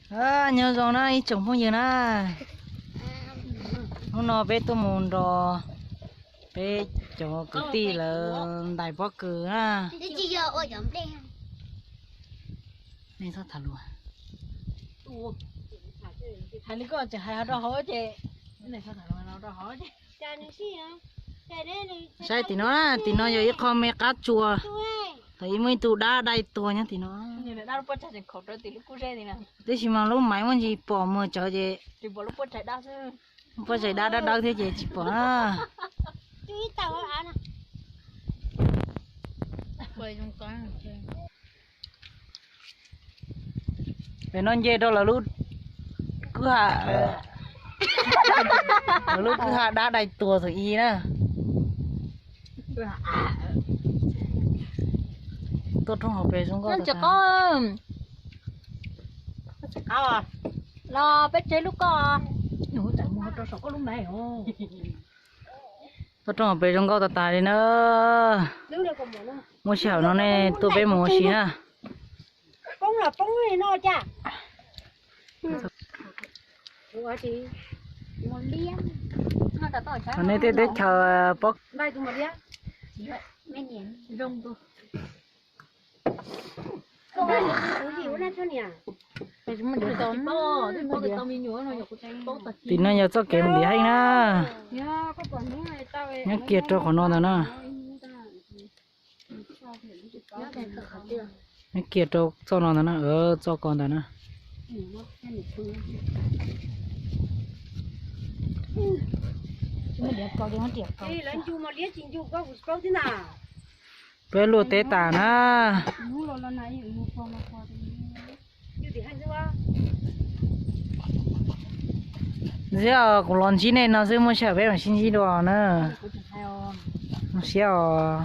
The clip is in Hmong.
Nyob zoo na ib tsoom phooj ywg na, hnub no peb tuaj mus nrog peb cov kwv tij lawv ntais pob kws na. Nej txhob tham lus. Hais li koj tseem hais rau hauv ces, saib tim no, tim no yog ib qho me qab tsua, thaum ib muaj ib tug dab dai tuag nyob tim no. Tab sis mas lub maiv muaj ntsis pom muag tsawv ces, pob tsaig dab dawb dawb thiab ces tsis pom na. Pem no nce rau lawv lub kwj ha, lawv lub kwj ha dab dai tuag thaum ub na. Tuaj roob hauv pes zoo nkauj. Los peb tseg lub koj. Tuaj roob hauv pes zoo nkauj tas tas li na. Muaj sij hawm no nej tuaj peb mus ua si na. Nej tej teb chaws pob. Tim no yog txoj kev mus tim heej na. Nyob kiag rau qhov no ntag na. Nyob kiag rau txoj no ntag na, txoj ko ntag na. Peb luaj teb tas na. Ntxim, kuv los ntsib nej no xwb, muaj sij hawm peb mam sib ntsib dua na. Zoo siab os.